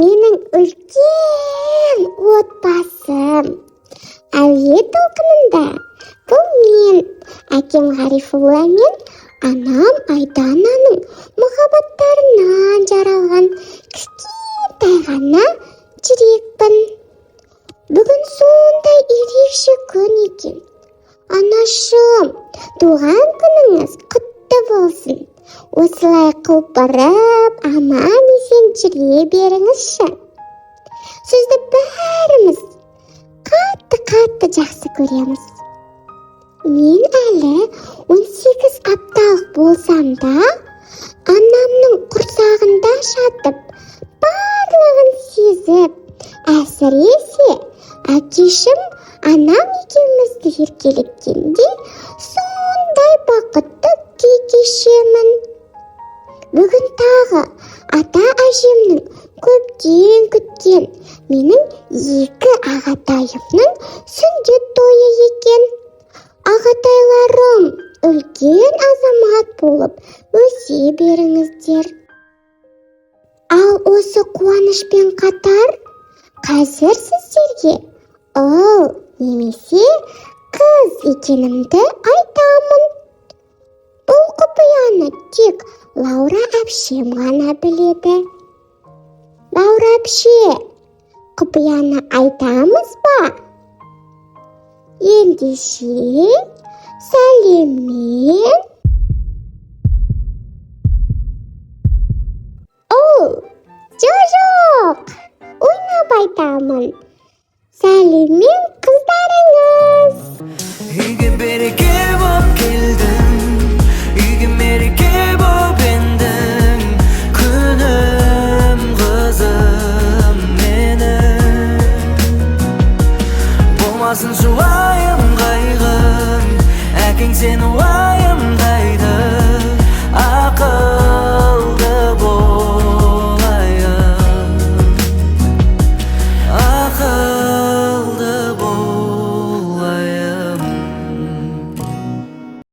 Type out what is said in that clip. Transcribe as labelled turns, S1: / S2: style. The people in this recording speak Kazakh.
S1: Менің үлкен отбасым. Әуе толқынында бұл мен, әкем Ғарифулла мен анам Айдананың махаббаттарынан жаралған кішкентай ғана жүрекпін. Бүгін сондай ерекше күн екен. Анашым, туған күніңіз құтты болсын. Осылай құлпырып, аман-есен жүре беріңізші. Сізді бәріміз қатты-қатты жақсы көреміз. Мен әлі 18 апталық болсам да, анамның құрсағында жатып, барлығын сезіп, әсіресе әкешім анам екеумізді еркелеткенде сондай бақытты күй кешемін. Бүгін тағы ата әжемнің көптен күткен менің екі ағатайымның сүндет тойы екен. Ағатайларым, үлкен азамат болып өсе беріңіздер. Ал осы қуанышпен қатар қазір сіздерге ұл немесе қыз екенімді айтамын. Бұл құпияны тек Лаура әпшем ғана біледі. Лаура әпше, құпияны айтамыз ба? Ендеше, сәлеммен. Ұл, жоқ, ойнап айтамын. Сәлеммен, қыздарыңыз.
S2: Үйге береке боп келдің, үйге мереке боп ендің, күнім қызым менің. Болмасыншы уайым қайғың, әкең сені